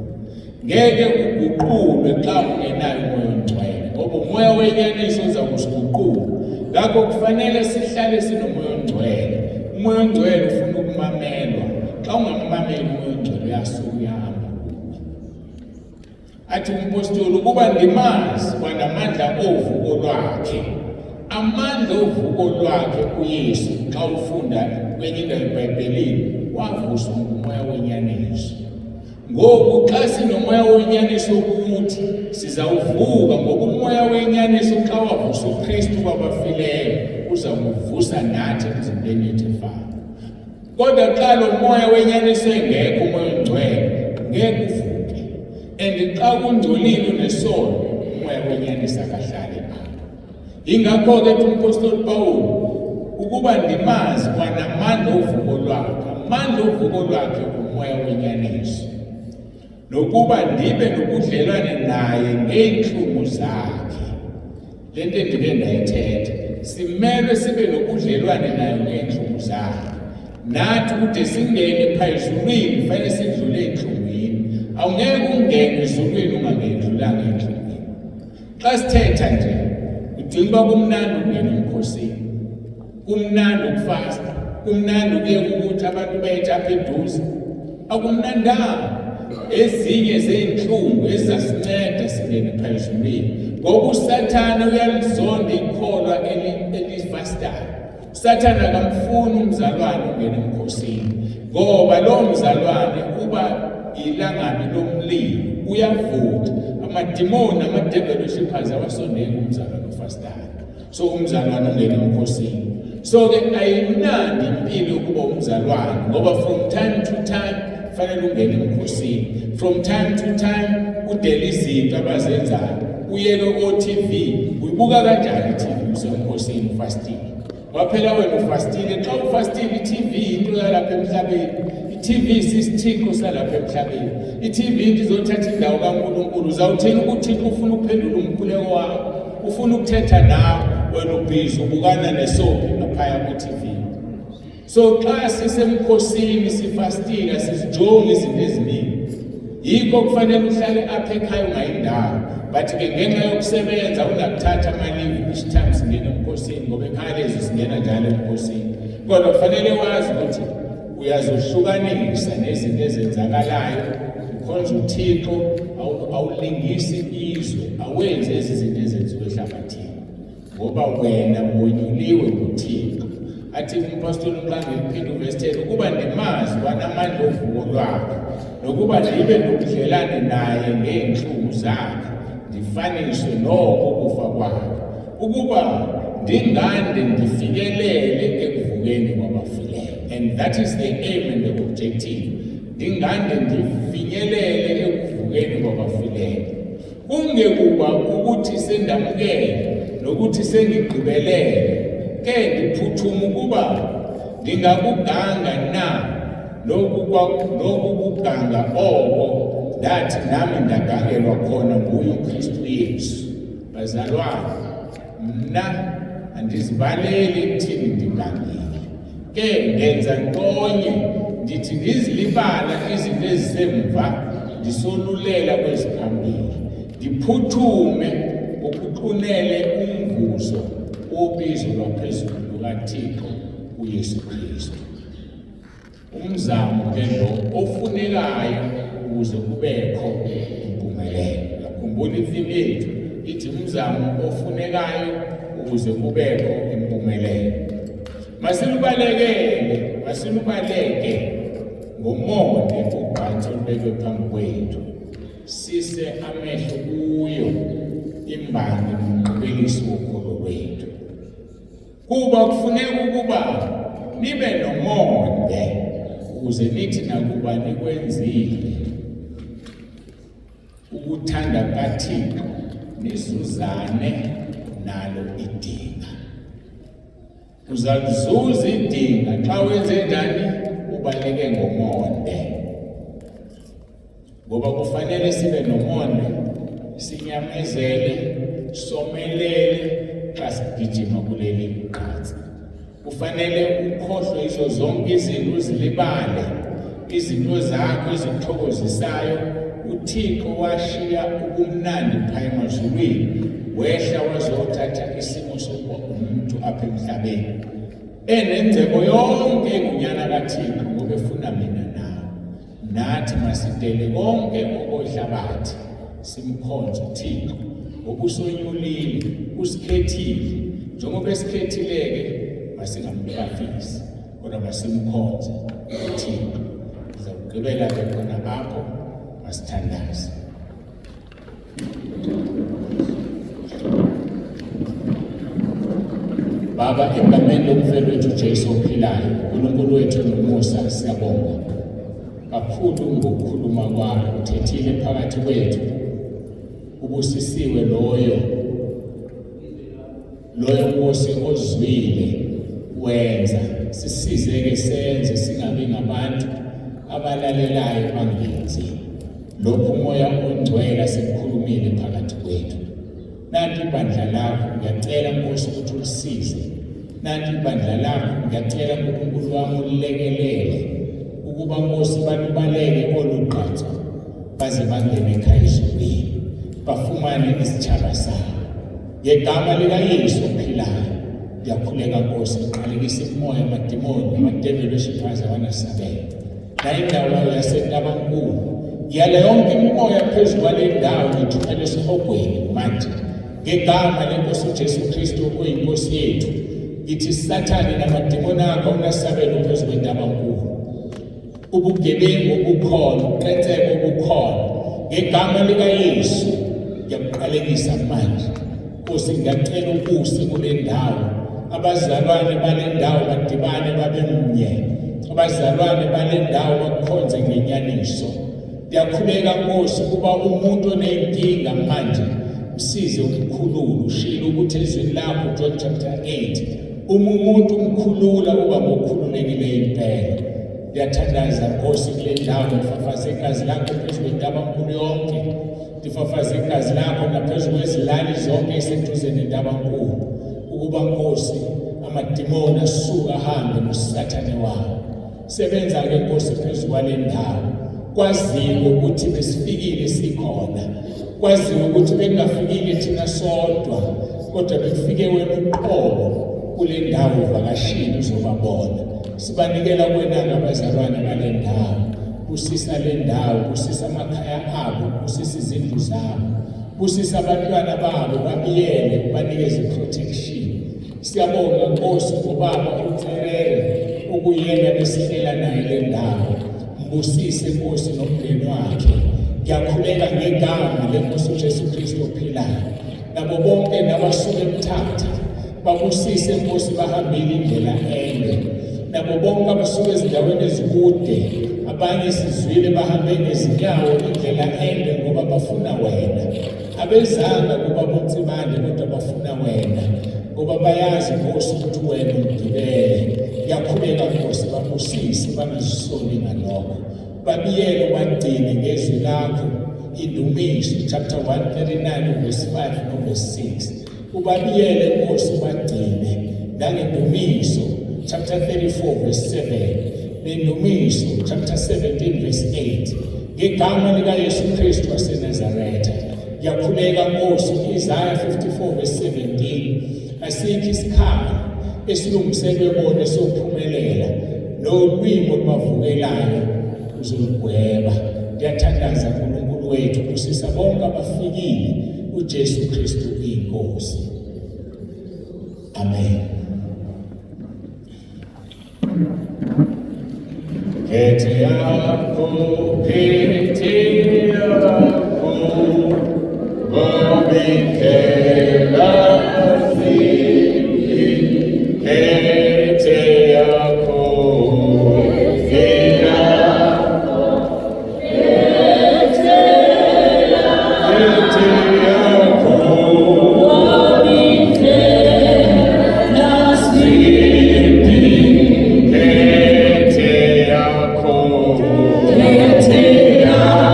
Speaker 1: Ngeke uguqulwe xa ungenayo uMoya oNgcwele, ngoba uMoya wenyaniso uza kusiguqula. Ngakho kufanele sihlale sinoMoya oNgcwele. UMoya oNgcwele ufuna ukumamelwa. Xa ungammameli uMoya oNgcwele uyasuka uyahamba. Athi umpostoli, ukuba ndimazi kwanamandla ovuko lwakhe. Amandla ovuko lwakhe uYesu, xa ufunda kwenye indawo eBhayibhelini, wavuswa nguMoya wenyaniso. Ngoku xa sinoMoya wenyaniso kuthi, sizawuvuka, ngoba uMoya wenyaniso xa wavusa uKristu kwabafileyo, uza kuvusa nathi emizimbeni yethu efayo. Kodwa xa lo moya wenyaniso engekho, uMoya oNgcwele, ngeke uvuke. And xa kungcolile unesono, umoya wenyaniso akahlali apho. Yingakho-ke ethi umpostoli Pawulu, ukuba ndimazi kwanamandla ovuko lwakhe, amandla ovuko lwakhe umoya wenyaniso, nokuba ndibe nobudlelwane naye ngeentlungu zakhe. Le nto endike ndayithetha, simelwe sibe nobudlelwane naye ngeentlungu zakhe. Nathi kude singene pha ezulwini fanele sidlule entlungwini. Awungeke ungene ezulwini ungangendlulanga entlungwini. Xa sithetha nje ucinga uba kumnandi ukungena emkhosini, kumnandi ukufasta, kumnandi ukuyeka ukuthi abantu bethe apha eduze. Akumnandanga. Ezinye zey'nhlungu ezizasinceda singene phezulwini, ngoba uSathane uyalizonda ikholwa elifastayo. Sathane akamfuni umzalwane ungena emkhosini, ngoba lowo mzalwane uba ilangabi lomlilo, uyavutha. Amadimoni, ama-devil worshippers awasondeli kumzalwane ofastayo. So umzalwane ungena emkhosini. So-ke ayimnandi impilo yokuba umzalwane, ngoba from time to time fanele ungene emkhosini, from time to time udele izinto abazenzayo, uyeke o-TV. Uyibuka kanjani i-TV usemkhosini ufastile? Waphela wena ufastile. Xa ufastile, i-TV into yalapha emhlabeni. I-TV sisithixo salapha emhlabeni. I-TV into izothatha indawo kaNkulunkulu. Uzawuthini ukuThixo ufuna ukuphendula umkhuleko wakho, ufuna ukuthetha nawe, wena ubhizi ubukana nesophi ngaphaya kwi-TV. So xa sisemkhosini sifastile, asizijongi izinto eziningi. Yikho kufanele uhlale apha ekhaya ungayindawo. But-ke ngenxa yokusebenza unakuthatha ama-leave each time singena emkhosini, ngoba ekhaya lezi singena njalo emkhosini. Kodwa kufanele wazi ukuthi uyazohlukanisa nezinto ezenzakalayo, ukhonza uThixo, awulingisi izwe, awenzi ezi zinto ezenziwe ehlabathini, ngoba wena wonyuliwe nguThixo. Athi umpostoli uMqangeli phinde uvesi 10, ukuba ndimazi kwanamandla ovuko lwakhe, nokuba ndibe nobudlelane naye ngeentlungu zakhe, ndifaniswe noko kufa kwakhe, ukuba ndingande ndifikelele ekuvukeni kwabafileyo. And that is the aim and the objective, ndingande ndifinyelele ekuvukeni kwabafileyo, kungekuba ukuthi sendamukele nokuthi sengigqibelele, ke ndiphuthuma ukuba ndingakuganga na lokhu kuganga oko ndathi nami ndagangelwa khona nguye uKristu Yesu. Bazalwane, mna andizibaleli ekuthini ndigangile, ke ndenza ntonye, ndithi ndizilibala izinto ezisemva, ndisolulela kweziphambili, ndiphuthume ngokuxunele umvuzo wobizo lwaphezulu lukaThixo uYesu Kristu. Umzamo ke lo ofunekayo ukuze kubekho impumelelo. Yakhumbula ithimi yethu ithi umzamo ofunekayo ukuze kubekho impumelelo. Masilubalekele, masilubaleke ngomonde ugqatso olubekwe phambi kwethu, sise amehlo kuyo imbangi nomgqibelisi wokholo lwethu. Kuba kufuneka ukuba nibe nomonde ukuze nithi nakuba nikwenzile ukuthanda kukaThixo nizuzane nalo idinga. Uzakuzuza idinga xa wenze njani? Ubaleke ngomonde. Ngoba kufanele sibe nomonde, sinyamezele, somelele xa sigijima kuleli gqatsi. Kufanele ukhohlwe izo zonke izinto, uzilibale izinto zakho ezikuthokozisayo. UThixo washiya ubumnandi phaya emazulwini, wehla wazothatha isimo sokuba umuntu apha emhlabeni, enengcebo yonke, engunyana kaThixo, ngoba efuna mina nawe. Nathi masidele konke okohlabathi, simkhonze uThixo, ngoba usonyulile, usikhethile. Njengoba esikhethile-ke, masingamqafisi, kodwa masimkhonze uThixo. Sizakugqibela-ke khona apho, masithandaze. Baba, egameni lomfelo wethu Jesu ophilayo, uNkulunkulu wethu nomusa, siyabonga kakhulu ngokukhuluma kwakho. Uthethile phakathi kwethu, ubusisiwe loyo Nkosi ozwile wenza. Sisize-ke senze, singabi ngabantu abalalelayo bangenzi lokhu uMoya oNgcwele asekukhulumile phakathi kwethu. Nanti ibandla lakho, ngiyacela Nkosi ukuthi ulisize. Nanti ibandla lakho, ngiyacela Nkulunkulu wami ulilekelele ukuba Nkosi balubaleke olugqatso baze bangene ekhaya ezulwini, bafumane isitshaba sabo. Ngegama likaYesu ophilayo ngiyakhuleka Nkosi, ngiqalekisa imimoya, amadimoni, amadeveli weshiphazwe awanasabela la indawo yaseNtabankulu. Ngiyala yonke imimoya phezu kwale ndawo, ngithumela esihogweni manje ngegama lenkosi uJesu Kristu oyinkosi yethu. Ngithi Sathane namadimoni akho awunasabelo phezu kweNtabankulu. Ubugebengu obukhona, ubuqhetseba obukhona, ngegama likaYesu ngiyakuqalekisa manje. Nkosi, ngiyacela ubuse kule ndawo, abazalwane bale ndawo badibane babe mnye, abazalwane bale ndawo bakukhonze ngenyaniso. Ngiyakhuleka Nkosi ukuba umuntu oney'nkinga manje msize umkhulule. Ushilo ukuthi ezwini lakho, John chapter 8, uma umuntu umkhulula uba ngokhululekileyo impela. Ngiyathandaza Nkosi kule ndawo, ngifafaze igazi lakho phezu kwentabankulu yonke, ngifafaze igazi lakho naphezu kwezilali zonke eseduze nentabankulu, ukuba Nkosi amadimoni asuka ahambe nosathane wawo. Sebenza-ke Nkosi phezu kwale ndawo. Kwaziwe ukuthi besifikile sikhona, kwaziwe ukuthi bekungafikile thina sodwa, kodwa bekufike wena uqobo kule ndawo uvakashile uzobabona. Sibanikela kuwena-ke abazalwane bale ndawo. Busisa le ndawo, busisa amakhaya abo, busisa izindlu zabo, busisa abantwana babo, babiyele, ubanikeze protection. Siyabonga Nkosi ngobaba uTserere ukuyena besihlela naye le ndawo. Mbusise Nkosi nomndeni wakhe. Ngiyakhuleka ngegama leNkosi uJesu Kristu ophilayo. Nabo bonke nabasuke eMthatha babusise Nkosi bahambile indlela ende. Nabo bonke abasuke ezindaweni ezikude abanye sizwile bahambe ngezinyawo indlela ende ngoba bafuna wena. Abezanga kuba boNsibande kodwa bafuna wena ngoba bayazi Nkosi ukuthi wena ungigibele. Ngiyakhuleka Nkosi babusise bangazisoli ngalokho. Babiyele bagcine ngezwi lakho indumiso chapter 139 verse 5 no verse 6. Ubabiyele Nkosi ubagcine nangendumiso chapter 34 verse 7 nendumiso chapter 17 verse 8 ngegama likaYesu Kristu waseNazaretha. Ngiyakhuleka Nkosi Isaya 54 verse 17 asikho isikhali esilungiselwe bona esiyophumelela nolwimi olubavukelayo uzolugweba. Ngiyathandaza uNkulunkulu wethu busisa bonke abafikile uJesu Kristu iNkosi. Amen. Phethe yakho, phethe yakho, ngobindlela zimbi, phethe yakho, phethe yakho, phethe yakho, phethe yakho.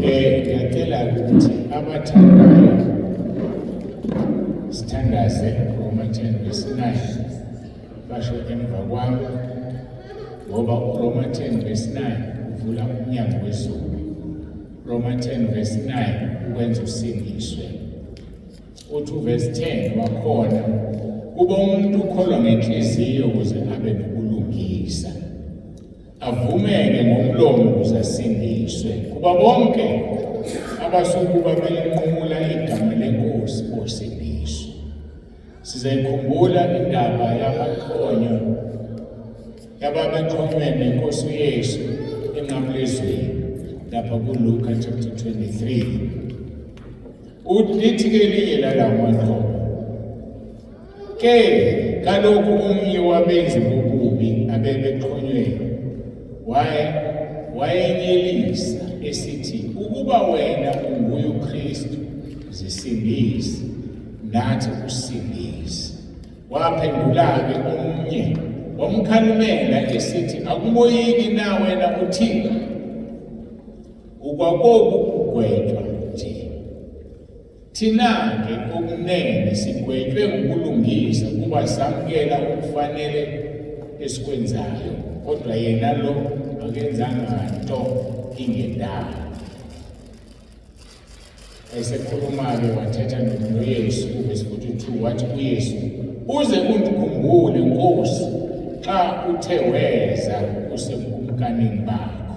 Speaker 1: Ngiyacela ukuthi abathandayo sithandaze Roma 10 verse 9 basho emva kwami ngoba uRoma 10 verse 9 uvula umnyango wezulu. Roma 10 verse 9 ukwenza usindiswe. Uthi uverse 10 wakhona kuba umuntu ukholwa ngenhliziyo ukuze abe nobulungisa avumeke ngomlomo ukuze asindiswe kuba bonke abasukuba belinqula igama lenkosi bosindiswa. Sizayikhumbula indaba yabaqhonywa yababexhonywe nenkosi uYesu enqamulezweni lapha kuLuka chapter 23. Ulithi ke elinye lalawo maqholo ke kaloku omnye wabenzi bobubi abebexhonywe waye wayenyelisa esithi ukuba wena unguye uKristu zisindise nathi usindise. Waphendula-ke omnye wamkhalimela esithi akumoyiki na wena uThixo ukwakoku kugwetshwa nje. Thina-ke okunene sigwetshwe ngobulungisa kuba samukela okufanele esikwenzayo, kodwa yena lo akenzanga nto ingendawo. Esekhuluma-ke wathetha noYesu kuvesi 42 wathi kuYesu, uze undikhumbule Nkosi xa uthe weza usebukumkanini bakho.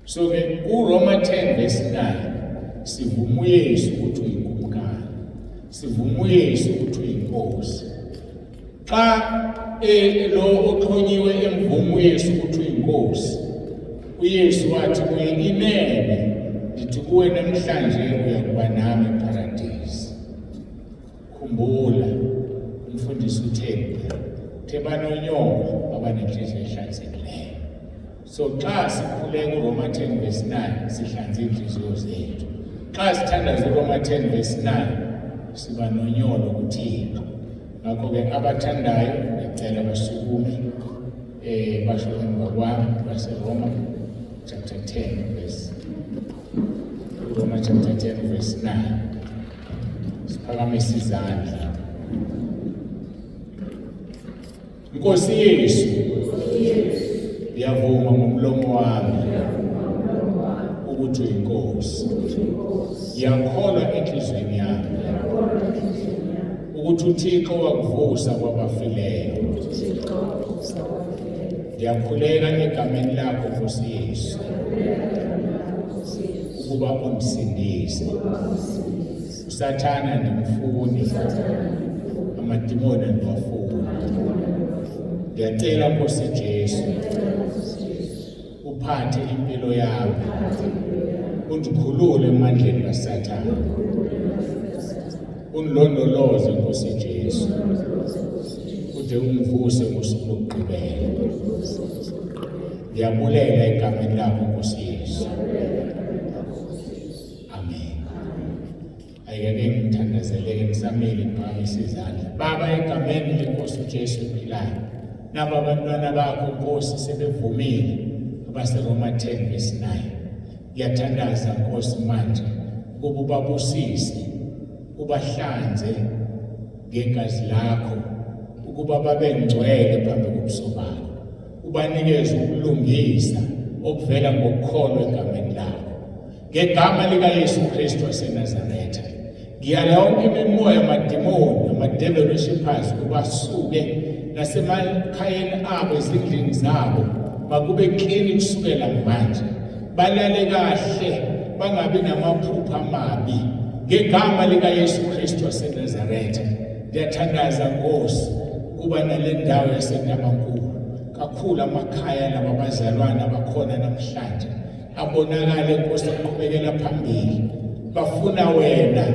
Speaker 1: So ke kuRoma 10 verse 9 sivuma uYesu ukuthi uyikumkani. Sivuma uYesu ukuthi uyiNkosi. Xa lo oxhonyiwe emvuma uYesu ukuthi uyiNkosi, uYesu wathi kuye, inene ndithi kuwe namhlanje uyakuba nami eParadisi. Khumbula, umfundisi utheni? Uthe banonyoko abanenhliziyo ehlanzekileyo. So xa sikhuleka uRoma 10 verse 9 sihlanza iinhliziyo zethu. Xa sithandaza uRoma 10 verse 9 siba nonyolo kuThixo. Ngakho-ke abathandayo ngicela basukume basho emva kwami baseRoma chapter 10 verse Roma chapter 10 verse 9. Siphakamise izandla. Nkosi Yesu, ngiyavuma ngomlomo wami ukuthi uyiNkosi. Ngiyakholwa enhliziyweni yami ukuthi uThixo wakuvusa kwabafileyo. Ngiyakhuleka egameni lakho Nkosi Yesu ukuba ungisindise. uSathana andimfuni, amadimoni andiwafuni. Ngiyacela Nkosi Jesu uphathe impilo yami, undikhulule emandleni kaSathane, undilondoloze Nkosi Jesu, ude ungivuse ngosuku lokugqibela. Ngiyabulela egameni lakho Nkosi Yesu. Amen. Ayike ngithandazeleke ngisamile ngiphakamise izandla. Baba egameni lenkosi uJesu ephilayo. Naba abantwana bakho Nkosi sebevumile abaseRoma 10 verse 9. Ngiyathandaza Nkosi manje ukuba ubabusise ubahlanze ngegazi lakho ukuba babe ngcwele phambi kobuso bakho. Ubanikeze ukulungisa okuvela ngokukholwa egameni lakho. Ngegama likaYesu Kristu waseNazaretha, ngiyala yonke imimoya, amadimoni, amadevil worshippers ukuba asuke nasemakhayeni abo, ezindlini zabo, makube clean kusukela manje. Balale kahle, bangabi namaphupho amabi. Ngegama likaYesu Kristu waseNazaretha, ngiyathandaza Nkosi kuba nale ndawo yaseNtabankulu, kakhulu amakhaya laba bazalwane abakhona namhlanje abonakale Nkosi aqhubekela phambili. Bafuna wena,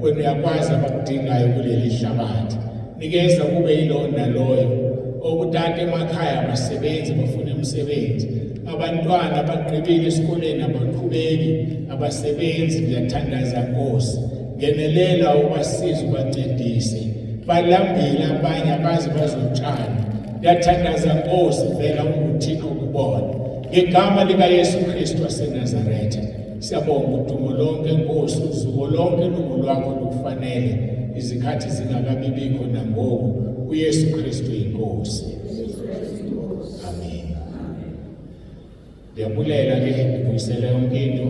Speaker 1: wena uyakwazi abakudingayo kuleli hlabathi. Nikeza kube yilowo naloyo. Okutata emakhaya abasebenzi bafuna imisebenzi, abantwana abagqibile esikoleni abaqhubeki, abasebenzi. Ngiyathandaza Nkosi, ngenelela ubasize ubancedise. Balambile abanye abazi bazotshani. Ngiyathandaza Nkosi, vela unguThixo kubona. Ngegama likaYesu Kristu waseNazaretha, siyabonga udumo lonke Nkosi, uzuko lonke lungolwakho lukufanele, izikhathi zingakabibikho nangoku. uYesu Kristu iNkosi. Amen. Ndiyabulela ke, ndibuyisele yonke into.